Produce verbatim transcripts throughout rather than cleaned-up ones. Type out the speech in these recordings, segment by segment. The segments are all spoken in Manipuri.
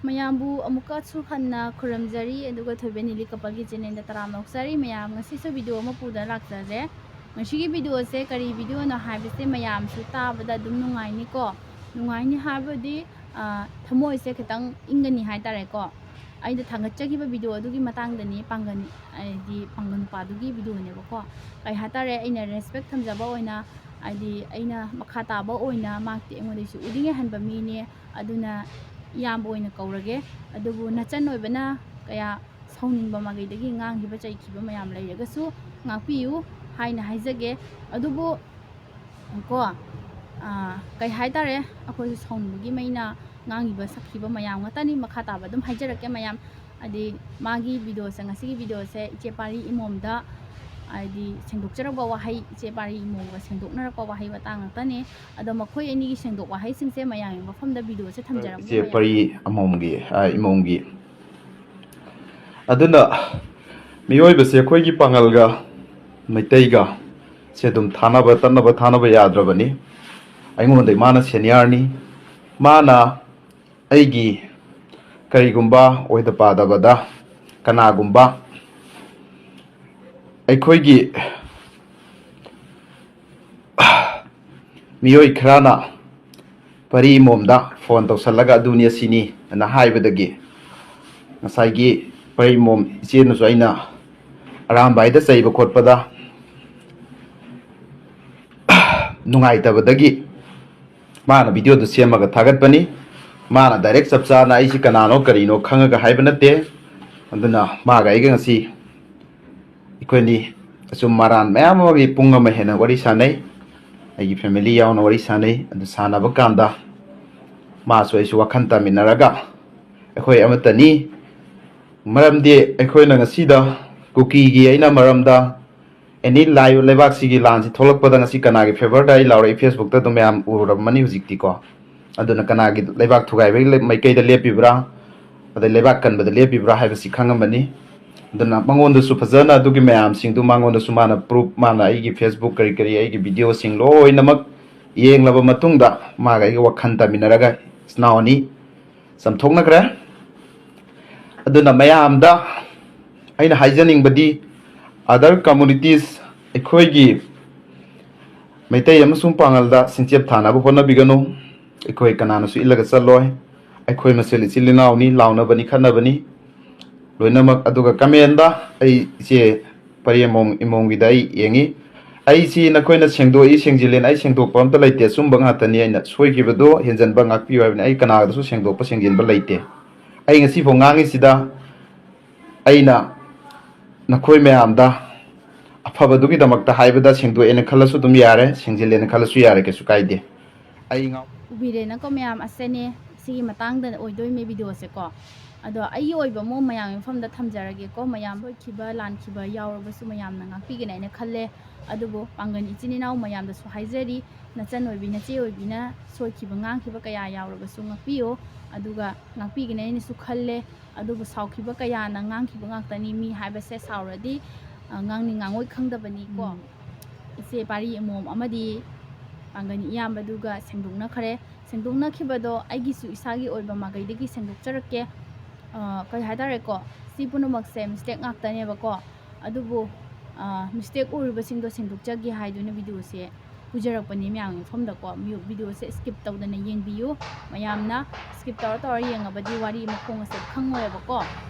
ꯃꯌꯥꯝꯕꯨ ꯑꯃꯨꯛꯀꯁꯨ ꯍꯟꯅ ꯈꯨꯔꯨꯝꯖꯔꯤ, ꯑꯗꯨꯒ ꯊꯣꯏꯕ ꯅꯤꯂꯤ ꯀꯄꯜꯒꯤ ꯆꯦꯅꯦꯜꯗ ꯇꯔꯥꯝꯅ ꯑꯣꯛꯆꯔꯤ꯫ ꯃꯌꯥꯝ, ꯉꯁꯤꯁꯨ ꯚꯤꯗꯤꯑꯣ ꯑꯃ ꯄꯨꯗꯨꯅ ꯂꯥꯛꯆꯔꯦ꯫ ꯉꯁꯤꯒꯤ ꯚꯤꯗꯤꯑꯣꯁꯦ ꯀꯔꯤ ꯚꯤꯗꯤꯑꯣꯅꯣ ꯍꯥꯏꯕꯁꯦ ꯃꯌꯥꯝꯁꯨ ꯇꯥꯕꯗ ꯑꯗꯨꯝ ꯅꯨꯡꯉꯥꯏꯅꯤꯀꯣ꯫ ꯅꯨꯡꯉꯥꯏꯅꯤ ꯍꯥꯏꯕꯗꯤ, ꯑ, ꯊꯃꯣꯏꯁꯦ ꯈꯤꯇꯪ ꯏꯪꯒꯅꯤ ꯍꯥꯏꯇꯥꯔꯦꯀꯣ꯫ ꯑꯩꯅ ꯊꯥꯡꯒꯠꯆꯈꯤꯕ ꯚꯤꯗꯤꯑꯣ ꯑꯗꯨꯒꯤ ꯃꯇꯥꯡꯗꯅꯤ, ꯄꯥꯡꯒꯜ, ꯍꯥꯏꯗꯤ ꯄꯥꯡꯒꯜ ꯅꯨꯄꯥꯗꯨꯒꯤ ꯚꯤꯗꯤꯑꯣꯅꯦꯕꯀꯣ꯫ ꯀꯩ ꯍꯥꯏꯇꯥꯔꯦ, ꯑꯩꯅ ꯔꯦꯁꯄꯦꯛ ꯊꯝꯖꯕ ꯑꯣꯏꯅ, ꯍꯥꯏꯗꯤ ꯑꯩꯅ ꯃꯈꯥ ꯇꯥꯕ ꯑꯣꯏꯅ ꯃꯍꯥꯛꯇꯤ ꯑꯩꯉꯣꯟꯗꯒꯤꯁꯨ ꯎꯗꯤꯡ ꯍꯟꯕ ꯃꯤꯅꯦ, ꯑꯗꯨꯅ ꯏꯌꯥꯝꯕ ꯑꯣꯏꯅ ꯀꯧꯔꯒꯦ꯫ ꯑꯗꯨꯕꯨ ꯅꯆꯟ ꯑꯣꯏꯕꯅ ꯀꯌꯥ ꯁꯥꯎꯅꯤꯡꯕ ꯃꯥꯏꯀꯩꯗꯒꯤ ꯉꯥꯡꯈꯤꯕ ꯆꯩꯈꯤꯕ ꯃꯌꯥꯝ ꯂꯩꯔꯒꯁꯨ ꯉꯥꯛꯄꯤꯌꯨ ꯍꯥꯏꯅ ꯍꯥꯏꯖꯒꯦ꯫ ꯑꯗꯨꯕꯨ ꯀꯣ, ꯑꯥ, ꯀꯩ ꯍꯥꯏꯇꯥꯔꯦ, ꯑꯩꯈꯣꯏꯁꯨ ꯁꯥꯎꯅꯤꯡꯕꯒꯤ ꯃꯩꯅ ꯉꯥꯡꯉꯤꯕ ꯁꯛꯈꯤꯕ ꯃꯌꯥꯝ ꯉꯥꯛꯇꯅꯤ꯫ ꯃꯈꯥ ꯇꯥꯕ ꯑꯗꯨꯝ ꯍꯥꯏꯖꯔꯛꯀꯦ ꯃꯌꯥꯝ꯫ ꯍꯥꯏꯗꯤ ꯃꯥꯒꯤ ꯚꯤꯗꯤꯑꯣꯁꯦ, ꯉꯁꯤꯒꯤ ꯚꯤꯗꯤꯑꯣꯁꯦ ꯏꯆꯦ ꯄꯥꯔꯤ ꯏꯃꯣꯝꯗ, ꯍꯥꯏꯗꯤ ꯁꯦꯡꯗꯣꯛꯆꯔꯛꯄ ꯋꯥꯍꯩ, ꯏꯆꯦ ꯄꯥꯔꯤ ꯏꯃꯣꯝꯒ ꯁꯦꯡꯗꯣꯛꯅꯔꯛꯄ ꯋꯥꯍꯩ ꯋꯥꯇꯥ ꯉꯥꯛꯇꯅꯦ꯫ ꯑꯗꯣ ꯃꯈꯣꯏ ꯑꯅꯤꯒꯤ ꯁꯦꯡꯗꯣꯛ ꯋꯥꯍꯩꯁꯤꯡꯁꯦ ꯃꯌꯥꯝꯒꯤ ꯃꯐꯝꯗ ꯚꯤꯗꯤꯑꯣꯁꯦ ꯊꯝꯖꯔꯛꯄ ꯏꯆꯦ ꯃꯌꯥꯝ꯫ ꯄꯥꯔꯤ ꯑꯃꯣꯝꯒꯤ, ꯑ, ꯏꯃꯣꯝꯒꯤ꯫ ꯑꯗꯨꯅ ꯃꯤꯑꯣꯏꯕꯁꯦ ꯑꯩꯈꯣꯏꯒꯤ ꯄꯥꯉꯜꯒ ꯃꯩꯇꯩꯒ ꯁꯦ ꯑꯗꯨꯝ ꯊꯥꯅꯕ, ꯇꯠꯅꯕ ꯊꯥꯅꯕ ꯌꯥꯗ꯭ꯔꯕꯅꯤ꯫ ꯑꯩꯉꯣꯟꯗ ꯃꯥꯅ ꯁꯦꯅꯤꯌꯔꯅꯤ꯫ ꯃꯥꯅ ꯑꯩꯒꯤ ꯀꯔꯤꯒꯨꯝꯕ ꯑꯣꯏꯗ ꯄꯥꯗꯕꯗ ꯀꯅꯥꯒꯨꯝꯕ ꯑꯩꯈꯣꯏꯒꯤ ꯃꯤꯑꯣꯏ ꯈꯔꯅ ꯄꯔꯤ ꯏꯃꯣꯝꯗ ꯐꯣꯟ ꯇꯧꯁꯜꯂꯒ ꯑꯗꯨꯅꯤ ꯑꯁꯤꯅꯤ ꯑꯅ ꯍꯥꯏꯕꯗꯒꯤ ꯉꯁꯥꯏꯒꯤ ꯄꯔꯤ ꯏꯃꯣꯝ ꯏꯆꯦꯅꯁꯨ ꯑꯩꯅ ꯑꯔꯥꯝꯕꯥꯏꯗ ꯆꯩꯕ ꯈꯣꯠꯄꯗ ꯅꯨꯡꯉꯥꯏꯇꯕꯗꯒꯤ ꯃꯥꯅ ꯚꯤꯗꯤꯑꯣꯗꯨ ꯁꯦꯝꯃꯒ ꯊꯥꯒꯠꯄꯅꯤ꯫ ꯃꯥꯅ ꯗꯥꯏꯔꯦꯛ ꯆꯞ ꯆꯥꯅ ꯑꯩꯁꯤ ꯀꯅꯥꯅꯣ ꯀꯔꯤꯅꯣ ꯈꯪꯉꯒ ꯍꯥꯏꯕ ꯅꯠꯇꯦ꯫ ꯑꯗꯨꯅ ꯃꯥꯒ ꯑꯩꯒ ꯉꯁꯤ ꯑꯩꯈꯣꯏꯅꯤ ꯑꯆꯨꯝ ꯑꯔꯥꯟ ꯃꯌꯥꯝ ꯑꯃꯒꯤ ꯄꯨꯡ ꯑꯃ ꯍꯦꯟꯅ ꯋꯥꯔꯤ ꯁꯥꯟꯅꯩ꯫ ꯑꯩꯒꯤ ꯐꯦꯃꯤꯂꯤ ꯌꯥꯎꯅ ꯋꯥꯔꯤ ꯁꯥꯟꯅꯩ꯫ ꯑꯗꯨ ꯁꯥꯟꯅꯕ ꯀꯥꯟꯗ ꯃꯥꯁꯨ ꯑꯩꯁꯨ ꯋꯥꯈꯜ ꯇꯥꯃꯤꯟꯅꯔꯒ ꯑꯩꯈꯣꯏ ꯑꯃꯠꯇꯅꯤ꯫ ꯃꯔꯝꯗꯤ ꯑꯩꯈꯣꯏꯅ ꯉꯁꯤꯗ ꯀꯨꯀꯤꯒꯤ ꯑꯩꯅ ꯃꯔꯝꯗ ꯑꯦꯅꯤ ꯂꯥꯏ-, ꯂꯩꯕꯥꯛꯁꯤꯒꯤ ꯂꯥꯟꯁꯤ ꯊꯣꯛꯂꯛꯄꯗ ꯉꯁꯤ ꯀꯅꯥꯒꯤ ꯐꯦꯚꯔꯗ ꯑꯩ ꯂꯥꯎꯔꯛꯏ? ꯐꯦꯁꯕꯨꯛꯇ ꯑꯗꯨꯝ ꯃꯌꯥꯝ ꯎꯔꯝꯃꯅꯤ ꯍꯧꯖꯤꯛꯇꯤꯀꯣ꯫ ꯑꯗꯨꯅ ꯀꯅꯥꯒꯤ ꯂꯩꯕꯥꯛ ꯊꯨꯒꯥꯏꯕꯒꯤ ꯂꯩ-, ꯃꯥꯏꯀꯩꯗ ꯂꯦꯞꯄꯤꯕ꯭ꯔꯥ, ꯑꯗꯩ ꯂꯩꯕꯥꯛ ꯀꯟꯕꯗ ꯂꯦꯞꯄꯤꯕ꯭ꯔꯥ ꯍꯥꯏꯕꯁꯤ ꯈꯪꯉꯝꯃꯅꯤ꯫ ꯑꯗꯨꯅ ꯃꯉꯣꯟꯗꯁꯨ ꯐꯖꯅ ꯑꯗꯨꯒꯤ ꯃꯌꯥꯝꯁꯤꯡꯗꯨ ꯃꯉꯣꯟꯗꯁꯨ ꯃꯥꯅ ꯄ꯭ꯔꯨꯞ, ꯃꯥꯅ ꯑꯩꯒꯤ ꯐꯦꯁꯕꯨꯛ ꯀꯔꯤ ꯀꯔꯤ ꯑꯩꯒꯤ ꯚꯤꯗꯤꯑꯣꯁꯤꯡ ꯂꯣꯏꯅꯃꯛ ꯌꯦꯡꯂꯕ ꯃꯇꯨꯡꯗ ꯃꯥꯒ ꯑꯩꯒ ꯋꯥꯈꯜ ꯇꯥꯃꯤꯟꯅꯔꯒ ꯏꯆꯤꯟ ꯏꯅꯥꯎ ꯑꯅꯤ ꯆꯥꯝꯊꯣꯛꯅꯈ꯭ꯔꯦ꯫ ꯑꯗꯨꯅ ꯃꯌꯥꯝꯗ ꯑꯩꯅ ꯍꯥꯏꯖꯅꯤꯡꯕꯗꯤ, other communities, ꯑꯩꯈꯣꯏꯒꯤ ꯃꯩꯇꯩ ꯑꯃꯁꯨꯡ ꯄꯥꯉꯜꯗ ꯁꯤꯡꯆꯦꯞ ꯊꯥꯅꯕ ꯍꯣꯠꯅꯕꯤꯒꯅꯨ꯫ ꯑꯩꯈꯣꯏ ꯀꯅꯥꯅꯁꯨ ꯏꯜꯂꯒ ꯆꯠꯂꯣꯏ꯫ ꯑꯩꯈꯣꯏ ꯃꯁꯦꯜ ꯏꯆꯤꯜ ꯏꯅꯥꯎꯅꯤ, ꯂꯥꯎꯅꯕꯅꯤ, ꯈꯠꯅꯕꯅꯤ ꯂꯣꯏꯅꯃꯛ꯫ ꯑꯗꯨꯒ comment ꯇ ꯑꯩ ꯏꯆꯦ ꯄꯔꯦꯝꯃꯣꯡ ꯏꯃꯣꯡꯒꯤꯗ ꯑꯩ ꯌꯦꯡꯉꯤ꯫ ꯑꯩꯁꯤ ꯅꯈꯣꯏꯅ ꯁꯦꯡꯗꯣꯛꯏ ꯁꯦꯡꯖꯤꯜꯂꯦꯅ ꯑꯩ ꯁꯦꯡꯗꯣꯛꯄ ꯑꯝꯇ ꯂꯩꯇꯦ꯫ ꯑꯆꯨꯝꯕ ꯉꯥꯛꯇꯅꯤ꯫ ꯑꯩꯅ ꯁꯣꯏꯈꯤꯕꯗꯣ ꯍꯦꯟꯖꯟꯕ ꯉꯥꯛꯄꯤꯌꯨ ꯍꯥꯏꯕꯅꯤ꯫ ꯑꯩ ꯀꯅꯥꯗꯁꯨ ꯁꯦꯡꯗꯣꯛꯄ ꯁꯦꯡꯖꯤꯟꯕ ꯂꯩꯇꯦ꯫ ꯑꯩ ꯉꯁꯤꯐꯥꯎ ꯉꯥꯡꯉꯤꯁꯤꯗ ꯑꯩꯅ ꯅꯈꯣꯏ ꯃꯌꯥꯝꯗ ꯑꯐꯕꯗꯨꯒꯤꯗꯃꯛꯇ ꯍꯥꯏꯕꯗ, ꯁꯦꯡꯗꯣꯛꯑꯦꯅ ꯈꯜꯂꯁꯨ ꯑꯗꯨꯝ ꯌꯥꯔꯦ, ꯁꯦꯡꯖꯤꯜꯂꯦꯅ ꯈꯜꯂꯁꯨ ꯌꯥꯔꯦ, ꯀꯩꯁꯨ ꯀꯥꯏꯗꯦ꯫ ꯑꯩ ꯉꯥꯎ- ꯎꯕꯤꯔꯦꯅꯀꯣ ꯃꯌꯥꯝ, ꯑꯁꯤꯅꯦ ꯁꯤꯒꯤ ꯃꯇꯥꯡꯗ ꯑꯣꯏꯗꯣꯏꯃꯦ video ꯁꯦꯀꯣ꯫ ꯑꯗꯣ ꯑꯩꯒꯤ ꯑꯣꯏꯕ ꯑꯃ ꯃꯌꯥꯝꯒꯤ ꯃꯐꯝꯗ ꯊꯝꯖꯔꯒꯦꯀꯣ꯫ ꯃꯌꯥꯝ ꯁꯣꯏꯈꯤꯕ ꯂꯥꯟꯈꯤꯕ ꯌꯥꯎꯔꯕꯁꯨ ꯃꯌꯥꯝꯅ ꯉꯥꯛꯄꯤꯒꯅꯤ ꯍꯥꯏꯅ ꯈꯜꯂꯦ꯫ ꯑꯗꯨꯕꯨ ꯄꯥꯡꯒꯜ ꯏꯆꯤꯟ ꯏꯅꯥꯎ ꯃꯌꯥꯝꯗꯁꯨ ꯍꯥꯏꯖꯔꯤ, ꯅꯆꯟ ꯑꯣꯏꯕꯤ ꯅꯆꯦ ꯑꯣꯏꯕꯤꯅ ꯁꯣꯏꯈꯤꯕ ꯉꯥꯡꯈꯤꯕ ꯀꯌꯥ ꯌꯥꯎꯔꯕꯁꯨ ꯉꯥꯛꯄꯤꯌꯨ꯫ ꯑꯗꯨꯒ ꯉꯥꯛꯄꯤꯒꯅꯤ ꯍꯥꯏꯅꯁꯨ ꯈꯜꯂꯦ꯫ ꯑꯗꯨꯕꯨ ꯁꯥꯎꯈꯤꯕ ꯀꯌꯥꯅ ꯉꯥꯡꯈꯤꯕ ꯉꯥꯛꯇꯅꯤ꯫ ꯃꯤ ꯍꯥꯏꯕꯁꯦ ꯁꯥꯎꯔꯗꯤ, ꯑ, ꯉꯥꯡꯅꯤꯡ ꯉꯥꯡꯉꯣꯏ ꯈꯪꯗꯕꯅꯤꯀꯣ꯫ ꯎꯝ꯫ ꯏꯆꯦ ꯄꯥꯔꯤ ꯑꯃꯣꯝ ꯑꯃꯗꯤ ꯄꯥꯡꯒꯜ ꯏꯌꯥꯝꯕꯗꯨꯒ ꯁꯦꯡꯗꯣꯛꯅꯈ꯭ꯔꯦ꯫ ꯁꯦꯡꯗꯣꯛꯅꯈꯤꯕꯗꯣ ꯑꯩꯒꯤꯁꯨ ꯏꯁꯥꯒꯤ ꯑꯣꯏꯕ ꯃꯥꯏꯀꯩꯗꯒꯤ ꯁꯦꯡꯗꯣꯛꯆꯔꯛꯀꯦ꯫ ꯑ, ꯀꯩ ꯍꯥꯏꯇꯥꯔꯦꯀꯣ, ꯁꯤ ꯄꯨꯝꯅꯃꯛꯁꯦ mistake ꯉꯥꯛꯇꯅꯦꯕꯀꯣ꯫ ꯑꯗꯨꯕꯨ, ꯑ, mistake ꯑꯣꯏꯔꯤꯕꯁꯤꯡꯗꯣ ꯁꯦꯡꯗꯣꯛꯆꯒꯦ ꯍꯥꯏꯗꯨꯅ video ꯁꯦ ꯄꯨꯖꯔꯛꯄꯅꯤ ꯃꯌꯥꯝꯒꯤ ꯃꯐꯝꯗꯀꯣ꯫ ꯃꯤꯌꯨ-, video ꯁꯦ skip ꯇꯧꯗꯅ ꯌꯦꯡꯕꯤꯌꯨ꯫ ꯃꯌꯥꯝꯅ skip ꯇꯧꯔ ꯇꯧꯔ ꯌꯦꯡꯉꯕꯗꯤ ꯋꯥꯔꯤ ꯃꯈꯣꯡ ꯑꯁꯦ ꯈꯪꯉꯣꯏꯕꯀꯣ꯫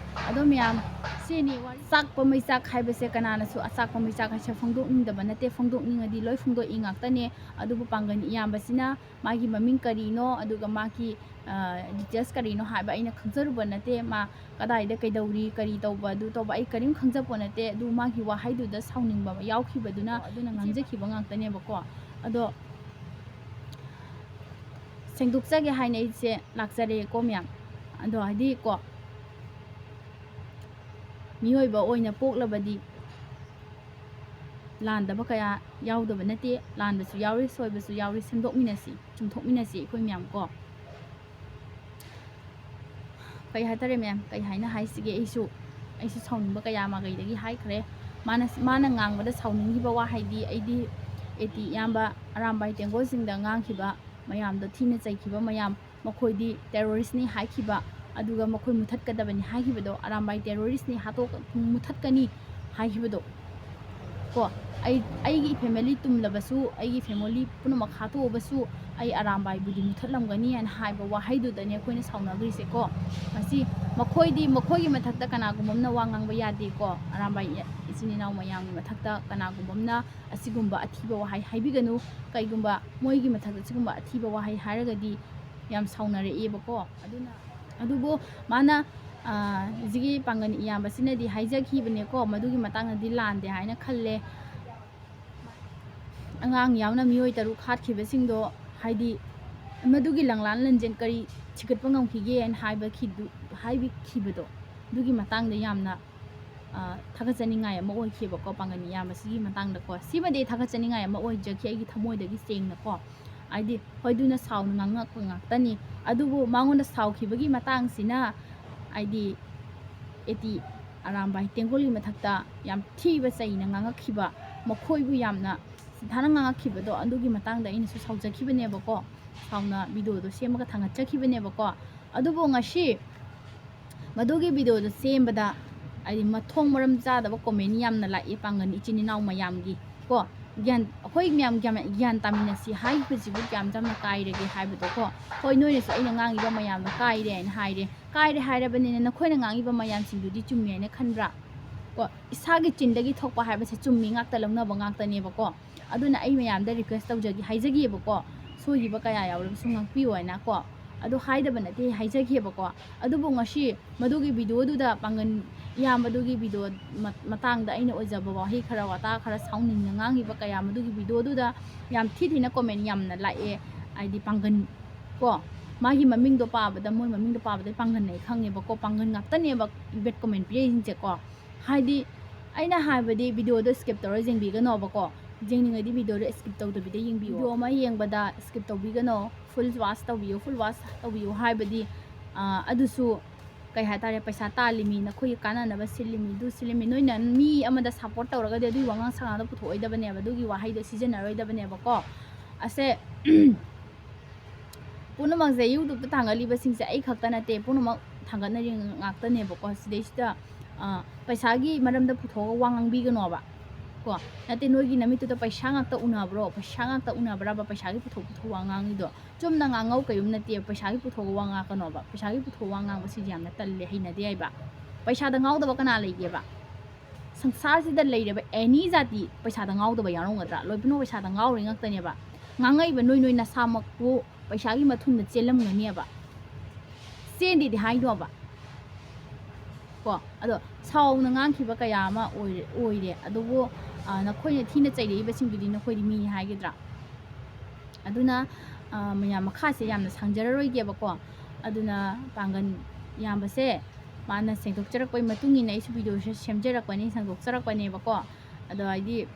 ꯑꯗꯣ ꯃꯌꯥꯝ, ꯁꯤꯅꯤ ꯋꯥꯔꯤ꯫ ꯆꯥꯛꯄ ꯃꯩꯆꯥꯛ ꯍꯥꯏꯕꯁꯦ ꯀꯅꯥꯅꯁꯨ ꯑꯆꯥꯛꯄ ꯃꯩꯆꯥꯛ ꯍꯥꯏꯁꯦ ꯐꯣꯡꯗꯣꯛꯅꯤꯡꯗꯕ ꯅꯠꯇꯦ, ꯐꯣꯡꯗꯣꯛꯅꯤꯡꯉꯗꯤ ꯂꯣꯏ ꯐꯣꯡꯗꯣꯛꯏ ꯉꯥꯛꯇꯅꯦ꯫ ꯑꯗꯨꯕꯨ ꯄꯥꯡꯒꯜ ꯏꯌꯥꯝꯕꯁꯤꯅ ꯃꯥꯒꯤ ꯃꯃꯤꯡ ꯀꯔꯤꯅꯣ, ꯑꯗꯨꯒ ꯃꯥꯒꯤ, ꯑ, details ꯀꯔꯤꯅꯣ ꯍꯥꯏꯕ ꯑꯩꯅ ꯈꯪꯖꯔꯨꯕ ꯅꯠꯇꯦ꯫ ꯃꯥ ꯀꯗꯥꯏꯗ ꯀꯩꯗꯧꯔꯤ, ꯀꯔꯤ ꯇꯧꯕ, ꯑꯗꯨ ꯇꯧꯕ ꯑꯩ ꯀꯔꯤꯝ ꯈꯪꯖꯄꯣ ꯅꯠꯇꯦ꯫ ꯑꯗꯨ ꯃꯥꯒꯤ ꯋꯥꯍꯩꯗꯨꯗ ꯁꯥꯎꯅꯤꯡꯕ ꯌꯥꯎꯈꯤꯕꯗꯨꯅ ꯑꯗꯨꯅ ꯉꯥꯡꯖꯈꯤꯕ ꯉꯥꯛꯇꯅꯦꯕꯀꯣ꯫ ꯑꯗꯣ ꯁꯦꯡꯗꯣꯛꯆꯒꯦ ꯍꯥꯏꯅ ꯑꯩꯁꯦ ꯂꯥꯛꯆꯔꯦꯀꯣ ꯃꯌꯥꯝ꯫ ꯑꯗꯣ ꯍꯥꯏꯗꯤ ꯀꯣ, ꯃꯤꯑꯣꯏꯕ ꯑꯣꯏꯅ ꯄꯣꯛꯂꯕꯗꯤ ꯂꯥꯟꯗꯕ ꯀꯌꯥ ꯌꯥꯎꯗꯕ ꯅꯠꯇꯦ꯫ ꯂꯥꯟꯕꯁꯨ ꯌꯥꯎꯔꯤ, ꯁꯣꯏꯕꯁꯨ ꯌꯥꯎꯔꯤ꯫ ꯁꯦꯝꯗꯣꯛꯃꯤꯟꯅꯁꯤ, ꯆꯨꯝꯊꯣꯛꯃꯤꯟꯅꯁꯤ ꯑꯩꯈꯣꯏ ꯃꯌꯥꯝ ꯀꯣ꯫ ꯀꯩ ꯍꯥꯏꯇꯥꯔꯦ ꯃꯌꯥꯝ, ꯀꯩ ꯍꯥꯏꯅ ꯍꯥꯏꯁꯤꯒꯦ? ꯑꯩꯁꯨ, ꯑꯩꯁꯨ ꯁꯥꯎꯅꯤꯡꯕ ꯀꯌꯥ ꯃꯥꯏꯀꯩꯗꯒꯤ ꯍꯥꯏꯈ꯭ꯔꯦ꯫ ꯃꯥꯅ, ꯃꯥꯅ ꯉꯥꯡꯕꯗ ꯁꯥꯎꯅꯤꯡꯈꯤꯕ ꯋꯥꯍꯩꯗꯤ, ꯑꯩꯗꯤ ꯑꯦ ꯇꯤ ꯏꯌꯥꯝꯕ ꯑꯔꯥꯝꯕꯥꯏ ꯇꯦꯡꯒꯣꯜꯁꯤꯡꯗ ꯉꯥꯡꯈꯤꯕ ꯃꯌꯥꯝꯗꯣ, ꯊꯤꯅ ꯆꯩꯈꯤꯕ ꯃꯌꯥꯝ, ꯃꯈꯣꯏꯗꯤ terroristꯅꯤ ꯍꯥꯏꯈꯤꯕ, ꯑꯗꯨꯒ ꯃꯈꯣꯏ ꯃꯨꯊꯠꯀꯗꯕꯅꯤ ꯍꯥꯏꯈꯤꯕꯗꯣ, ꯑꯔꯥꯝꯕꯥꯏ terroristꯅꯤ, ꯍꯥꯠꯇꯣꯛ-, ꯃꯨꯊꯠꯀꯅꯤ ꯍꯥꯏꯈꯤꯕꯗꯣ ꯀꯣ, ꯑꯩ, "ꯑꯩꯒꯤ family ꯇꯨꯝꯂꯕꯁꯨ, ꯑꯩꯒꯤ family ꯄꯨꯝꯅꯃꯛ ꯍꯥꯠꯇꯣꯛꯑꯕꯁꯨ, ꯑꯩ ꯑꯔꯥꯝꯕꯥꯏꯕꯨꯗꯤ ꯃꯨꯊꯠꯂꯝꯒꯅꯤ" ꯍꯥꯏꯅ ꯍꯥꯏꯕ ꯋꯥꯍꯩꯗꯨꯗꯅꯦ ꯑꯩꯈꯣꯏꯅ ꯁꯥꯎꯅꯈ꯭ꯔꯤꯁꯦ ꯀꯣ꯫ ꯃꯁꯤ ꯃꯈꯣꯏꯗꯤ, ꯃꯈꯣꯏꯒꯤ ꯃꯊꯛꯇ ꯀꯅꯥꯒꯨꯝꯕ ꯑꯃꯅ ꯋꯥ ꯉꯥꯡꯕ ꯌꯥꯗꯦ ꯀꯣ꯫ ꯑꯔꯥꯝꯕꯥꯏ ꯏꯆꯤꯟ ꯏꯅꯥꯎ ꯃꯌꯥꯝꯒꯤ ꯃꯊꯛꯇ ꯀꯅꯥꯒꯨꯝꯕ ꯑꯃꯅ ꯑꯁꯤꯒꯨꯝꯕ ꯑꯊꯤꯕ ꯋꯥꯍꯩ ꯍꯥꯏꯕꯤꯒꯅꯨ꯫ ꯀꯩꯒꯨꯝꯕ ꯃꯣꯏꯒꯤ ꯃꯊꯛꯇ ꯑꯁꯤꯒꯨꯝꯕ ꯑꯊꯤꯕ ꯋꯥꯍꯩ ꯍꯥꯏꯔꯒꯗꯤ ꯌꯥꯝ ꯁꯥꯎꯅꯔꯛꯑꯦꯕꯀꯣ꯫ ꯑꯗꯨꯅ, ꯑꯗꯨꯕꯨ ꯃꯥꯅ, ꯑ, ꯍꯧꯖꯤꯛꯀꯤ ꯄꯥꯡꯒꯜ ꯏꯌꯥꯝꯕꯁꯤꯅꯗꯤ ꯍꯥꯏꯖꯈꯤꯕꯅꯦꯀꯣ, ꯃꯗꯨꯒꯤ ꯃꯇꯥꯡꯗꯗꯤ ꯂꯥꯟꯗꯦ ꯍꯥꯏꯅ ꯈꯜꯂꯦ꯫ ꯑꯉꯥꯡ ꯌꯥꯎꯅ ꯃꯤꯑꯣꯏ ꯇꯔꯨꯛ ꯍꯥꯠꯈꯤꯕꯁꯤꯡꯗꯣ, ꯍꯥꯏꯗꯤ, ꯃꯗꯨꯒꯤ ꯂꯪꯂꯥꯟ ꯂꯟꯖꯦꯟ ꯀꯔꯤ ꯊꯤꯒꯠꯄ ꯉꯝꯈꯤꯒꯦ ꯍꯥꯏꯅ ꯍꯥꯏꯕꯈꯤꯗꯨ-, ꯍꯥꯏꯕꯤꯈꯤꯕꯗꯣ, ꯑꯗꯨꯒꯤ ꯃꯇꯥꯡꯗ ꯌꯥꯝꯅ, ꯑ, ꯊꯥꯒꯠꯆꯅꯤꯡꯉꯥꯏ ꯑꯃ ꯑꯣꯏꯈꯤꯕꯀꯣ, ꯄꯥꯡꯒꯜ ꯏꯌꯥꯝꯕꯁꯤꯒꯤ ꯃꯇꯥꯡꯗꯀꯣ꯫ ꯁꯤꯃꯗꯤ ꯑꯩ ꯊꯥꯒꯠꯆꯅꯤꯡꯉꯥꯏ ꯑꯃ ꯑꯣꯏꯖꯈꯤ ꯑꯩꯒꯤ ꯊꯃꯣꯏꯗꯒꯤ ꯁꯦꯡꯅꯀꯣ꯫ ꯍꯥꯏꯗꯤ, ꯍꯣꯏ, ꯑꯗꯨꯅ ꯁꯥꯎꯅ ꯉꯥꯡꯉꯛꯄ ꯉꯥꯛꯇꯅꯤ꯫ ꯑꯗꯨꯕꯨ ꯃꯉꯣꯟꯗ ꯁꯥꯎꯈꯤꯕꯒꯤ ꯃꯇꯥꯡꯁꯤꯅ, ꯍꯥꯏꯗꯤ, ꯑꯦꯇꯤ ꯑꯔꯥꯝꯕꯥꯏ ꯇꯦꯡꯒꯣꯜꯒꯤ ꯃꯊꯛꯇ ꯌꯥꯝ ꯊꯤꯕ ꯆꯩꯅ ꯉꯥꯡꯉꯛꯈꯤꯕ, ꯃꯈꯣꯏꯕꯨ ꯌꯥꯝꯅ ꯁꯤꯊꯥꯅ ꯉꯥꯡꯉꯛꯈꯤꯕꯗꯣ, ꯑꯗꯨꯒꯤ ꯃꯇꯥꯡꯗ ꯑꯩꯅꯁꯨ ꯁꯥꯎꯖꯈꯤꯕꯅꯦꯕꯀꯣ꯫ ꯁꯥꯎꯅ videoꯗꯣ ꯁꯦꯝꯃꯒ ꯊꯥꯡꯒꯠꯆꯈꯤꯕꯅꯦꯕꯀꯣ꯫ ꯑꯗꯨꯕꯨ ꯉꯁꯤ ꯃꯗꯨꯒꯤ videoꯗꯣ ꯁꯦꯝꯕꯗ, ꯍꯥꯏꯗꯤ, ꯃꯊꯣꯡ ꯃꯔꯝ ꯆꯥꯗꯕ comment ꯌꯥꯝꯅ ꯂꯥꯛꯑꯦ ꯄꯥꯡꯒꯜ ꯏꯆꯤꯟ ꯏꯅꯥꯎ ꯃꯌꯥꯝꯒꯤ ꯀꯣ꯫ ꯒ꯭ꯌꯥꯟ, ꯑꯩꯈꯣꯏ ꯃꯌꯥꯝ ꯒ꯭ꯌꯥꯟ, ꯒ꯭ꯌꯥꯟ ꯇꯥꯃꯤꯟꯅꯁꯤ ꯍꯥꯏꯕꯁꯤꯕꯨ ꯀꯌꯥꯝ ꯌꯥꯝꯅ ꯀꯥꯏꯔꯒꯦ ꯍꯥꯏꯕꯗꯣ ꯀꯣ꯫ ꯍꯣꯏ, ꯅꯣꯏꯅꯁꯨ ꯑꯩꯅ ꯉꯥꯡꯉꯤꯕ ꯃꯌꯥꯝꯗꯣ ꯀꯥꯏꯔꯦ ꯍꯥꯏꯅ ꯍꯥꯏꯔꯦ꯫ ꯀꯥꯏꯔꯦ ꯍꯥꯏꯔꯕꯅꯤꯅ ꯅꯈꯣꯏꯅ ꯉꯥꯡꯉꯤꯕ ꯃꯌꯥꯝꯁꯤꯡꯗꯨꯗꯤ ꯆꯨꯝꯃꯤ ꯍꯥꯏꯅ ꯈꯟꯕ꯭ꯔꯥ? ꯀꯣ, ꯏꯁꯥꯒꯤ ꯆꯤꯟꯗꯒꯤ ꯊꯣꯛꯄ ꯍꯥꯏꯕꯁꯦ ꯆꯨꯝꯃꯤ ꯉꯥꯛꯇ ꯂꯧꯅꯕ ꯉꯥꯛꯇꯅꯦꯕꯀꯣ꯫ ꯑꯗꯨꯅ ꯑꯩ ꯃꯌꯥꯝꯗ request ꯇꯧꯖꯒꯦ, ꯍꯥꯏꯖꯒꯦꯕꯀꯣ, ꯁꯣꯏꯈꯤꯕ ꯀꯌꯥ ꯌꯥꯎꯔꯕꯁꯨ ꯉꯥꯛꯄꯤꯌꯣ ꯍꯥꯏꯅ ꯀꯣ꯫ ꯑꯗꯨ ꯍꯥꯏꯗꯕ ꯅꯠꯇꯦ, ꯍꯥꯏꯖꯒꯦꯕꯀꯣ꯫ ꯑꯗꯨꯕꯨ ꯉꯁꯤ ꯃꯗꯨꯒꯤ videoꯗꯨꯗ ꯄꯥꯡꯒꯜ ꯏꯌꯥꯝꯕꯗꯨꯒꯤ video ꯃ-, ꯃꯇꯥꯡꯗ ꯑꯩꯅ ꯑꯣꯏꯖꯕ ꯋꯥꯍꯩ ꯈꯔ, ꯋꯥꯇꯥ ꯈꯔ, ꯁꯥꯎꯅꯤꯡꯅ ꯉꯥꯡꯉꯤꯕ ꯀꯌꯥ ꯃꯗꯨꯒꯤ videoꯗꯨꯗ ꯌꯥꯝ ꯊꯤ ꯊꯤꯅ comment ꯌꯥꯝꯅ ꯂꯥꯛꯑꯦ꯫ ꯍꯥꯏꯗꯤ ꯄꯥꯡꯒꯜ ꯀꯣ, ꯃꯥꯒꯤ ꯃꯃꯤꯡꯗꯣ ꯄꯥꯕꯗ, ꯃꯣꯏ ꯃꯃꯤꯡꯗꯣ ꯄꯥꯕꯗ ꯄꯥꯡꯒꯜ ꯑꯩ ꯈꯪꯉꯦꯕꯀꯣ, ꯄꯥꯡꯒꯜ ꯉꯥꯛꯇꯅꯦꯕ bad comment ꯄꯤꯔꯛꯏꯁꯤꯡꯁꯦꯀꯣ꯫ ꯍꯥꯏꯗꯤ ꯑꯩꯅ ꯍꯥꯏꯕꯗꯤ videoꯗꯣ skip ꯇꯧꯔ ꯌꯦꯡꯕꯤꯒꯅꯣꯕꯀꯣ, ꯌꯦꯡꯅꯤꯡꯉꯗꯤ videoꯗꯣ skip ꯇꯧꯗꯕꯤꯗ ꯌꯦꯡꯕꯤꯌꯨ꯫ Video ꯑꯃ ꯌꯦꯡꯕꯗ skip ꯇꯧꯕꯤꯒꯅꯣ, full watch ꯇꯧꯕꯤꯌꯨ, full watch ꯇꯧꯕꯤꯌꯨ꯫ ꯍꯥꯏꯕꯗꯤ, ꯑ, ꯑꯗꯨꯁꯨ ꯀꯩ ꯍꯥꯏꯇꯥꯔꯦ, ꯄꯩꯁꯥ ꯇꯥꯜꯂꯤꯃꯤ, ꯅꯈꯣꯏꯒꯤ ꯀꯥꯟꯅꯅꯕ ꯁꯤꯜꯂꯤꯃꯤ, ꯑꯗꯨ ꯁꯤꯜꯂꯤꯃꯤ꯫ ꯅꯣꯏꯅ ꯃꯤ ꯑꯃꯗ support ꯇꯧꯔꯒꯗꯤ ꯑꯗꯨꯒꯤ ꯋꯥꯉꯥꯡ ꯁꯉꯥꯡꯗꯣ ꯄꯨꯊꯣꯛꯑꯣꯏꯗꯕꯅꯦꯕ, ꯑꯗꯨꯒꯤ ꯋꯥꯍꯩꯗꯣ ꯁꯤꯖꯤꯟꯅꯔꯣꯏꯗꯕꯅꯦꯕꯀꯣ꯫ ꯑꯁꯦ, ꯄꯨꯝꯅꯃꯛꯁꯦ YouTubeꯇ ꯊꯥꯡꯒꯠꯂꯤꯕꯁꯤꯡꯁꯦ ꯑꯩ ꯈꯛꯇ ꯅꯠꯇꯦ, ꯄꯨꯝꯅꯃꯛ ꯊꯥꯡꯒꯠꯅꯔꯤ ꯉꯥꯛꯇꯅꯦꯕꯀꯣ꯫ ꯁꯤꯗꯩꯁꯤꯗ ꯑ, ꯄꯩꯁꯥꯒꯤ ꯃꯔꯝꯗ ꯄꯨꯊꯣꯛꯑꯒ ꯋꯥ ꯉꯥꯡꯕꯤꯒꯅꯣꯕ ꯀꯣ꯫ ꯅꯠꯇꯦ, ꯅꯣꯏꯒꯤ ꯅꯃꯤꯠꯇꯨꯗ ꯄꯩꯁꯥ ꯉꯥꯛꯇ ꯎꯅꯕ꯭ꯔꯣ? ꯄꯩꯁꯥ ꯉꯥꯛꯇ ꯎꯅꯕ꯭ꯔꯕ ꯄꯩꯁꯥꯒꯤ ꯄꯨꯊꯣꯛ ꯄꯨꯊꯣꯛ ꯋꯥ ꯉꯥꯡꯉꯤꯗꯣ? ꯆꯨꯝꯅ ꯉꯥꯡꯉꯧ, ꯀꯩꯌꯨꯝ ꯅꯠꯇꯦ꯫ ꯄꯩꯁꯥꯒꯤ ꯄꯨꯊꯣꯛꯑꯒ ꯋꯥ ꯉꯥꯡꯉꯛꯀꯅꯣꯕ꯫ ꯄꯩꯁꯥꯒꯤ ꯄꯨꯊꯣꯛꯑꯒ ꯋꯥ ꯉꯥꯡꯕꯁꯤꯗꯤ ꯌꯥꯝꯅ ꯇꯜꯂꯦ, ꯍꯩꯅꯗꯦ ꯍꯥꯏꯕ꯫ ꯄꯩꯁꯥꯗ ꯉꯥꯎꯗꯕ ꯀꯅꯥ ꯂꯩꯒꯦꯕ? ꯁꯪꯁꯥꯔꯁꯤꯗ ꯂꯩꯔꯕ any ꯖꯥꯇꯤ ꯄꯩꯁꯥꯗ ꯉꯥꯎꯗꯕ ꯌꯥꯎꯔꯝꯒꯗ꯭ꯔꯥ? ꯂꯣꯏ ꯄꯨꯝꯅꯃꯛ ꯄꯩꯁꯥꯗ ꯉꯥꯎꯔꯤ ꯉꯥꯛꯇꯅꯦꯕ꯫ ꯉꯥꯡꯉꯛꯏꯕ ꯅꯣꯏ ꯅꯣꯏ ꯅꯁꯥꯃꯛꯄꯨ ꯄꯩꯁꯥꯒꯤ ꯃꯊꯨꯟꯗ ꯆꯦꯜꯂꯝꯒꯅꯦꯕ꯫ ꯆꯦꯟꯗꯦꯗꯤ ꯍꯥꯏꯅꯣꯕ ꯀꯣ꯫ ꯑꯗꯣ ꯁꯥꯎꯅ ꯉꯥꯡꯈꯤꯕ ꯀꯌꯥ ꯑꯃ ꯑꯣꯏꯔꯦ, ꯑꯣꯏꯔꯦ꯫ ꯑꯗꯨꯕꯨ ꯑ, ꯅꯈꯣꯏꯅ ꯊꯤꯅ ꯆꯩꯔꯛꯏꯕꯁꯤꯡꯗꯨꯗꯤ ꯅꯈꯣꯏꯗꯤ ꯃꯤꯅꯤ ꯍꯥꯏꯒꯗ꯭ꯔꯥ? ꯑꯗꯨꯅ ꯑ, ꯃꯌꯥꯝ, ꯃꯈꯥꯁꯦ ꯌꯥꯝꯅ ꯁꯥꯡꯖꯔꯔꯣꯏꯒꯦꯕꯀꯣ꯫ ꯑꯗꯨꯅ ꯄꯥꯡꯒꯜ ꯏꯌꯥꯝꯕꯁꯦ ꯃꯥꯅ ꯁꯦꯡꯗꯣꯛꯆꯔꯛꯄꯒꯤ ꯃꯇꯨꯡ ꯏꯟꯅ ꯑꯩꯁꯨ videoꯁꯦ ꯁꯦꯝꯖꯔꯛꯄꯅꯤ, ꯁꯦꯡꯗꯣꯛꯆꯔꯛꯄꯅꯦꯕꯀꯣ꯫ ꯑꯗꯣ ꯍꯥꯏꯗꯤ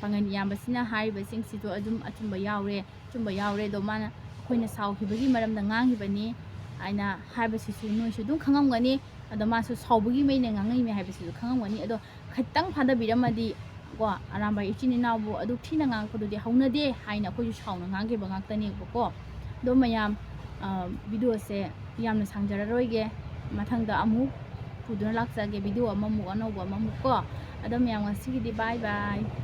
ꯄꯥꯡꯒꯜ ꯏꯌꯥꯝꯕꯁꯤꯅ ꯍꯥꯏꯔꯤꯕꯁꯤꯡꯁꯤꯁꯨ ꯑꯗꯨꯝ ꯑꯆꯨꯝꯕ ꯌꯥꯎꯔꯦ, ꯑꯆꯨꯝꯕ ꯌꯥꯎꯔꯦ꯫ ꯑꯗꯣ ꯃꯥꯅ ꯑꯩꯈꯣꯏꯅ ꯁꯥꯎꯈꯤꯕꯒꯤ ꯃꯔꯝꯗ ꯉꯥꯡꯈꯤꯕꯅꯤ ꯍꯥꯏꯅ ꯍꯥꯏꯕꯁꯤꯁꯨ ꯅꯣꯏꯁꯨ ꯑꯗꯨꯝ ꯈꯪꯉꯝꯒꯅꯤ꯫ ꯑꯗꯣ ꯃꯥꯁꯨ ꯁꯥꯎꯕꯒꯤ ꯃꯩꯅ ꯉꯥꯡꯉꯛꯏꯃꯦ ꯍꯥꯏꯕꯁꯤꯁꯨ ꯈꯪꯉꯝꯒꯅꯤ꯫ ꯑꯗꯣ ꯈꯤꯇꯪ ꯐꯥꯗꯕꯤꯔꯝꯃꯗꯤ ꯀꯣ, ꯑꯔꯥꯝꯕꯥꯏ ꯏꯆꯤꯟ ꯏꯅꯥꯎꯕꯨ ꯑꯗꯨꯛ ꯊꯤꯅ ꯉꯥꯡꯉꯛꯄꯗꯨꯗꯤ ꯍꯧꯅꯗꯦ ꯍꯥꯏꯅ ꯑꯩꯈꯣꯏꯁꯨ ꯁꯥꯎꯅ ꯉꯥꯡꯈꯤꯕ ꯉꯥꯛꯇꯅꯦꯕꯀꯣ꯫ ꯑꯗꯣ ꯃꯌꯥꯝ, ꯑ, videoꯁꯦ ꯌꯥꯝꯅ ꯁꯥꯡꯖꯔꯔꯣꯏꯒꯦ, ꯃꯊꯪꯗ ꯑꯃꯨꯛ ꯄꯨꯗꯨꯅ ꯂꯥꯛꯆꯒꯦ video ꯑꯃꯃꯨꯛ, ꯑꯅꯧꯕ ꯑꯃꯃꯨꯛ ꯀꯣ꯫ ꯑꯗꯣ ꯃꯌꯥꯝ ꯉꯁꯤꯒꯤꯗꯤ bye bye꯫